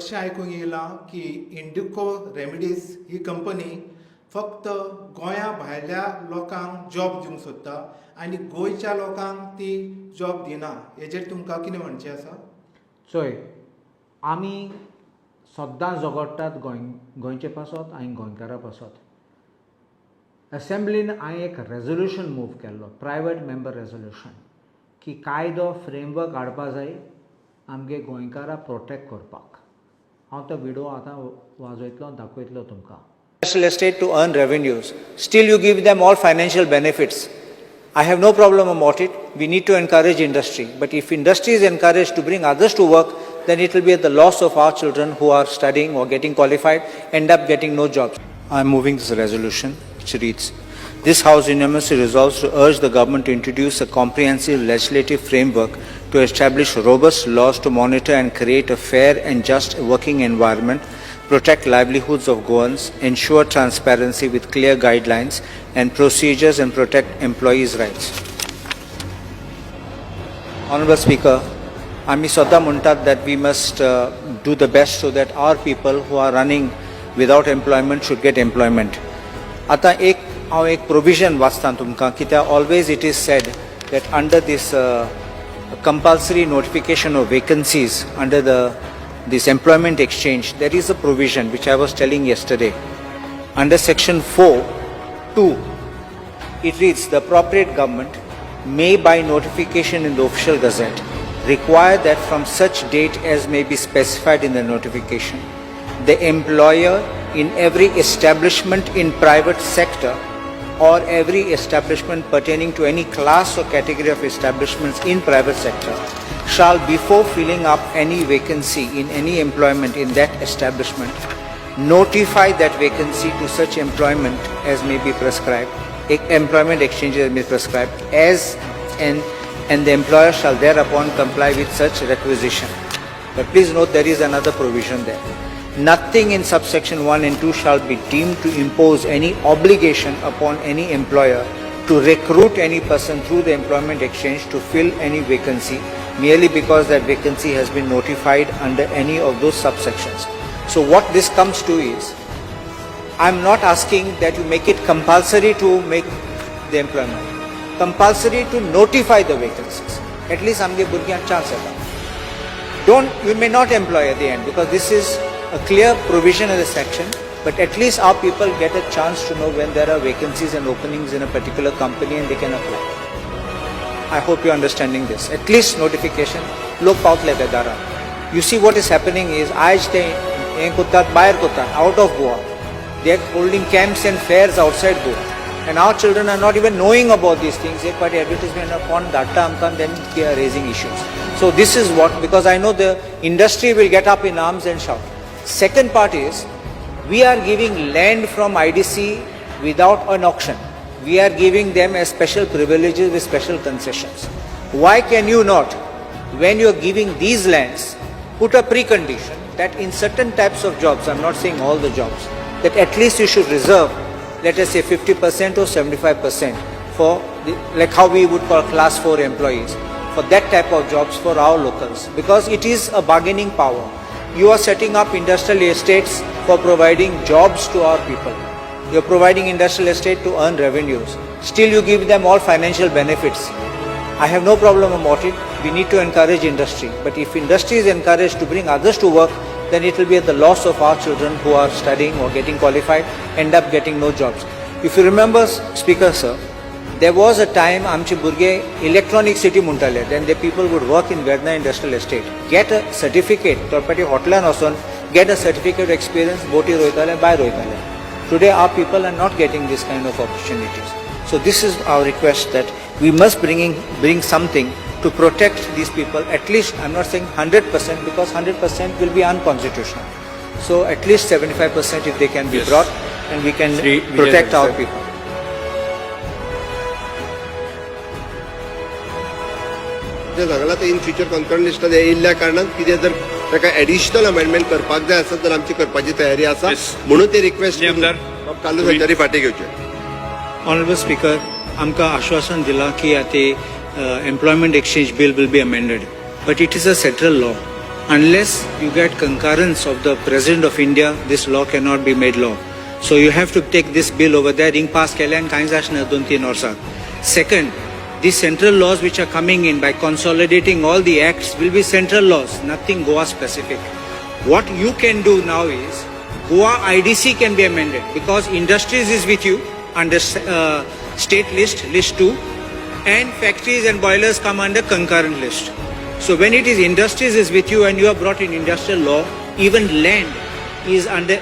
अशें आयकूंक येयलां की इंडिको रेमिडीज ही कंपनी फक्त गोंया भायल्या लोकांक जॉब दिवंक सोदता आनी गोंयच्या लोकांक ती जॉब दिना. हेजेर तुमकां कितें म्हणचें आसा? चोय, आमी सद्दां झगडटात गोंयचे पासत आनी गोंयकारा पासत. एसेंब्लीन हांवें एक रेजोल्युशन मूव केल्लो, प्रायवेट मेंबर रेजोल्युशन, की कायदो फ्रेमवर्क हाडपा जाय आमगे गोंयकारां प्रोटेक्ट करपाक. हांव तो विडियो आतां वाजयतलो, दाखयतलो तुमकां. Industrial estate to earn revenues. Still, you give them all financial benefits. I have no problem about it. We need to encourage industry. But if industry is encouraged to bring others to work, then it will be at the loss of our children who are studying or getting qualified, end up getting no jobs. I am moving this resolution, which reads: This House unanimously resolves to urge the government to introduce a comprehensive legislative framework to establish robust laws to monitor and create a fair and just working environment, protect livelihoods of Goans, ensure transparency with clear guidelines and procedures, and protect employees' rights. Honorable Speaker, आमी स्वता म्हणटात that we must do the best so that our people who are running without employment should get employment. आतां एक हांव एक provision वाचता तुमकां, कित्याक always it is said that under this compulsory notification of vacancies under the this employment exchange, there is a provision which I was telling yesterday. Under section 4(2), it reads, the appropriate government may by notification in the official gazette require that from such date as may be specified in the notification, the employer in every establishment in private sector or every establishment pertaining to any class or category of establishments in private sector shall, before filling up any vacancy in any employment in that establishment, notify that vacancy to such employment as may be prescribed, employment exchanges as may be prescribed, as and the employer shall thereupon comply with such requisition. But please note, there is another provision there. Nothing in subsection 1 and 2 shall be deemed to impose any obligation upon any employer to recruit any person through the employment exchange to fill any vacancy merely because that vacancy has been notified under any of those subsections. So what this comes to is, I'm not asking that you make it compulsory to make the employment, compulsory to notify the vacancies. At least आमगे भुरग्यांक chance येता. Don't, you may not employ at the end, because this is a clear provision in the section, but at least our people get a chance to know when there are vacancies and openings in a particular company and they can apply. I hope you're understanding this. At least notification, लोक पावतले त्या दारात. You see, what is happening is, आयज ते हें करतात, भायर करतात, out of Goa. They are holding camps and fairs outside Goa. And our children are not even knowing about these things. एक पाटी advertisement कोण धाडटा आमकां, then they are raising issues. So this is what, because I know the industry will get up in arms and shout. Second part is, we are giving land from IDC without an auction. We are giving them as special privileges with special concessions. Why can you not, when you are giving these lands, put a precondition that in certain types of jobs, I'm not saying all the jobs, that at least you should reserve, let us say, 50% or 75% for, the, like how we would call class 4 employees, for that type of jobs for our locals, because it is a bargaining power. You are setting up industrial estates for providing jobs to our people. You are providing industrial estate to earn revenues. Still you give them all financial benefits. I have no problem about it. We need to encourage industry. But if industry is encouraged to bring others to work, then it will be at the loss of our children who are studying or getting qualified, end up getting no jobs. If you remember, Speaker sir, there was a time आमचे भुरगे electronic city म्हणटाले, then the people would work in Verna Industrial Estate, get a certificate, थोडे हॉटेलान वचून get a certificate experience, बोटीर वयताले, भायर वयताले. Today our people are not getting this kind of opportunities. So this is our request, that we must bring something to protect these people. At least, I'm not saying 100%, because 100% will be unconstitutional. So at least 75% if they can be brought and we can Shri Vijay protect our sir. People. जें सांगलां तें in future concurrent लिस्टात येयल्ल्या कारणान कितें जर ताका additional amendment करपाक जाय आसत तर आमची करपाची तयारी आसा. म्हणून ते रिक्वेस्ट आमदार. कालू संचारी फाटीं घेवचे. ऑनरेबल स्पीकर, आमकां आश्वासन दिलां की आतां employment exchange bill will be amended, but it is a central law. Unless you get concurrence of the President of India, this law cannot be made law. So you have to take this bill over there. Ring pass केल्यान कांयच आसना 2-3 वर्सां. Second, the central laws which are coming in by consolidating all the acts will be central laws, nothing Goa specific. What you can do now is Goa IDC can be amended because industries is with you under state list, list 2, and factories and boilers come under concurrent list. So when it is industries is with you and you have brought in industrial law, even land is under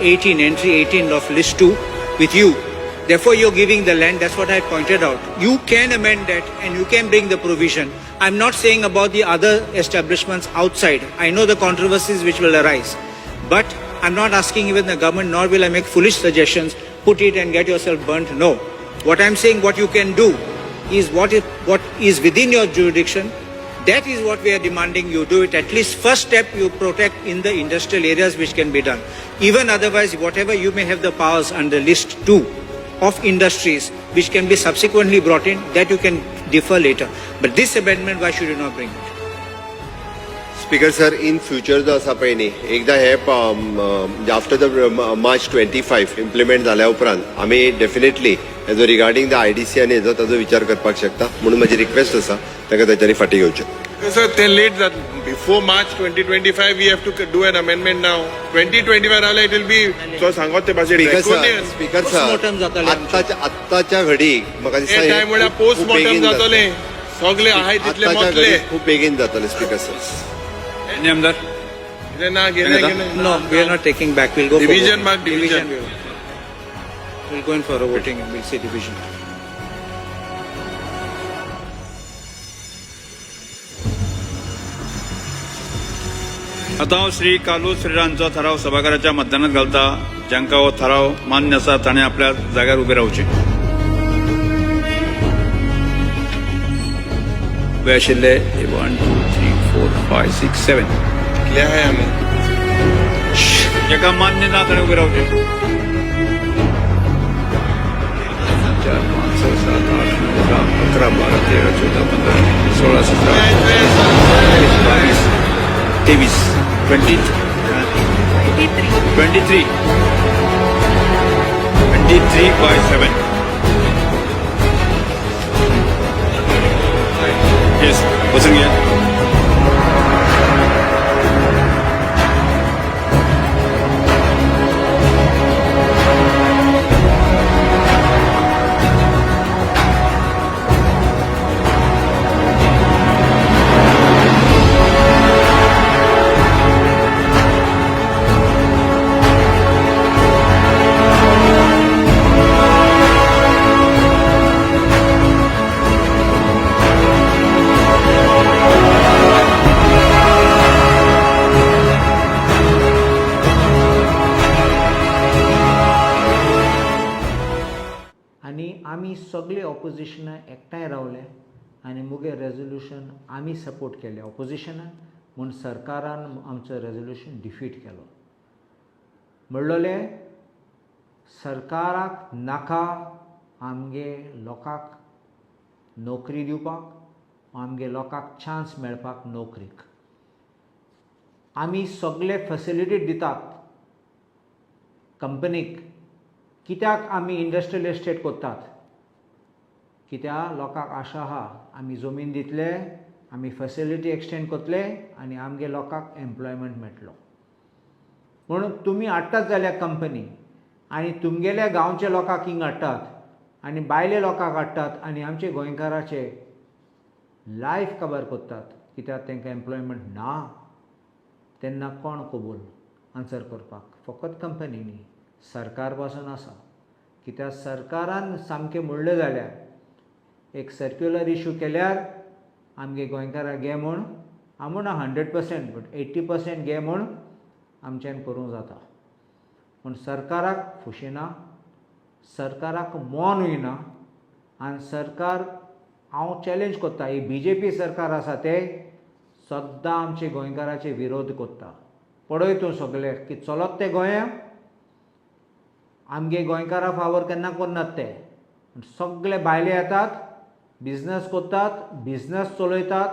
18, entry 18 of list 2 with you. Therefore, you're giving the land, that's what I pointed out. You can amend that and you can bring the provision. I'm not saying about the other establishments outside. I know the controversies which will arise. But I'm not asking even the government, nor will I make foolish suggestions, put it and get yourself burnt. No. What I'm saying, what you can do is what is within your jurisdiction. That is what we are demanding you do it. At least first step you protect in the industrial areas which can be done. Even otherwise, whatever you may have the powers under list 2 of industries which can be subsequently brought in, that you can defer later. But this amendment, why should you not bring it? Speaker sir, in future जो आसा पळय न्ही, एकदां हे after the March 25 implement जाल्या उपरांत आमी definitely हेजो रिगार्डींग the IDC आनी हेजो ताजो विचार करपाक शकता. म्हणून म्हजी रिक्वेस्ट आसा ताका तेच्यांनी फाटीं घेवचें. सर, ते लेट जात. Before March 2025 we have to do an amendment now. 2025 जाल्यार it will be तो सांगत ते भाशेन speaker sir, draconian. Speaker sir, Postmortem जातालें आमचें. आत्ताच्या घडीक म्हाका दिसता हे हे टायम म्हळ्यार खूब- खूब पोस्टमॉर्टम बेगीन जातलें, सगळे आहाय तितले आत्ताच्या मोतले. घडीक खूब बेगीन जातलें स्पीकर सर. आनी आमदार कितें ना गेले गेले. No, we are not taking back. We'll go for Division, voting. mark, division. We will. We'll go in for a voting and we'll see division. आतां हांव श्री कालू श्रीरांचो थाराव सभाघराच्या मतदानात घालता. जांकां हो थाराव मान्य आसा ताणें आपल्या जाग्यार उबे रावचें. उबे आशिल्ले 1 2 3 4 5 6 7. कितले आहाय आमी? जाका मान्य ना ताणें उबे रावचें. 4 5 6 7 8 9 10 11 12 13 14 15 16 17 22 23 23 23 by 7. Yes, बसून घ्या. आनी आमी सगळे ऑपोजिशनां एकठांय रावले आनी मुगे रेजोल्युशन आमी सपोर्ट केलें ऑपोजिशनान, म्हूण सरकारान आमचो रेजोल्युशन डिफीट केलो. म्हणलोले सरकाराक नाका आमगे लोकांक नोकरी दिवपाक, आमगे लोकांक चान्स मेळपाक नोकरीक. आमी सगळे फेसिलिटी दितात कंपनीक. कित्याक आमी इंडस्ट्रियल एस्टेट कोत्तात? कित्याक लोकांक आशा आहा आमी जमीन दितले, आमी फेसिलिटी एक्सटेंड करतले आनी आमगे लोकांक एम्प्लॉयमेंट मेळटलो. म्हणून तुमी हाडटात जाल्यार कंपनी आनी तुमगेल्या गांवच्या लोकांक हिंग हाडटात आनी भायले लोकांक हाडटात आनी आमचे गोंयकाराचे लायफ काबार करतात, कित्याक तांकां एम्प्लॉयमेंट ना. तेन्ना कोण कबूल आन्सर करपाक? फकत कंपनी न्ही, सरकार पासून आसा. कित्याक सरकारान सामकें म्हणलें जाल्यार एक सर्क्युलर इशू केल्यार आमगे गोंयकाराक घे म्हूण, हांव म्हणना 100% बट 80% घे म्हूण आमच्यान करूंक जाता. पूण सरकाराक फुशिना, सरकाराक मन वयना आनी सरकार हांव चॅलेंज करता, ही बीजेपी सरकार आसा ते सद्दां आमचे गोंयकाराचे विरोध करता. पळय तूं सगळे की चलत ते गोंया आमगे गोंयकारां फावर केन्ना करनात ते. सगळे भायले येतात, बिजनस करतात, बिजनस चलयतात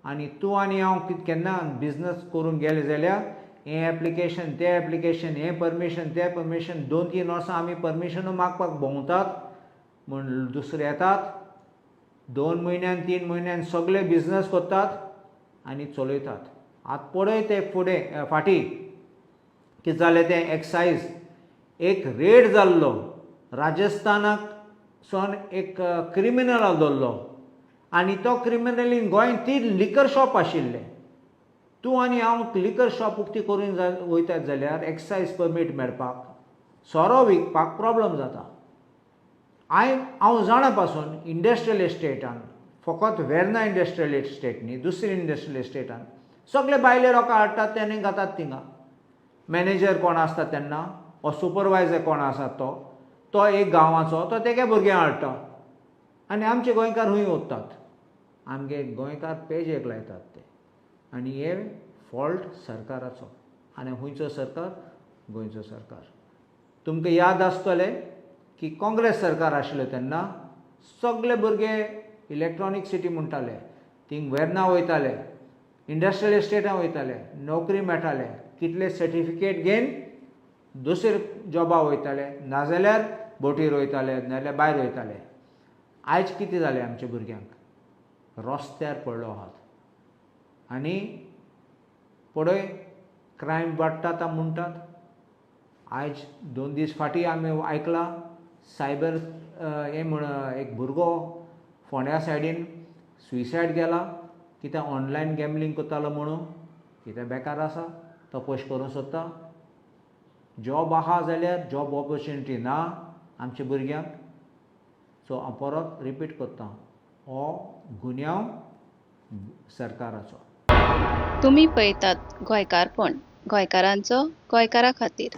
आनी तूं आनी हांव केन्ना बिजनस करूंक गेले जाल्यार हें एप्लिकेशन तें एप्लिकेशन, हें परमिशन तें परमिशन, 2-3 वर्सां आमी परमिशनूय मागपाक भोंवतात म्हूण दुसरे येतात 2 म्हयन्यान 3 म्हयन्यान सगळे बिजनस करतात आनी चलयतात. आतां पळय ते फुडें फाटीं कितें जालें तें, एक्सायज एक रेड जाल्लो, राजस्थानाक सावन एक क्रिमिनल धरलो आनी तो क्रिमिनलीन गोंयांत ती लिकर शॉप आशिल्लें. तूं आनी हांव लिकर शॉप उक्ती करून वयतात जाल्यार एक्सायज परमीट मेळपाक, सोरो विकपाक प्रोब्लम जाता. हांव जाणा पासून इंडस्ट्रियल इस्टेटान, फकत वेर्ना इंडस्ट्रियल इस्टेट न्ही, दुसरी इंडस्ट्रियल इस्टेटान सगळे भायले लोकां हाडटात ते आनी घातात थिंगा. मॅनेजर कोण आसता तेन्ना वो सुपरवायजर कोण आसा तो तो एक गांवाचो, तो तेगे भुरग्यांक हाडटा आनी आमचे गोंयकार हुंय वतात, आमगे गोंयकार पेजेक लायतात ते. आनी हे फॉल्ट सरकाराचो. आनी खुंयचो सरकार? गोंयचो सरकार. तुमकां याद आसतलें की काँग्रेस सरकार आशिल्लें तेन्ना सगले भुरगे इलेक्ट्रॉनीक सिटी म्हणटाले, थिंग वेर्ना वयताले, इंडस्ट्रियल इस्टेटां वयताले, नोकरी मेळटाले, कितले सर्टिफिकेट घेवन दुसरे जॉबा वयताले, नाजाल्यार बोटीर वयताले, नाजाल्यार भायर वयताले. आयज कितें जालें आमच्या भुरग्यांक? रस्त्यार पडलो आहात. आनी पळय क्रायम वाडटात म्हणटात. आयज 2 दीस फाटीं आमी आयकलां सायबर हें म्हण एक भुरगो फोंड्या सायडीन सुसायड गेला, कित्याक ऑनलायन गॅमलींग करतालो म्हणून. कितें बेकार आसा तो पयशे करूंक सोदता. जॉब आहा जाल्यार जॉब ऑपॉर्चुनिटी ना आमच्या भुरग्यांक. सो हांव परत रिपीट करता, हो गुन्यांव सरकाराचो. तुमी पळयतात गोंयकारपण, गोंयकारांचो गोंयकारा खातीर.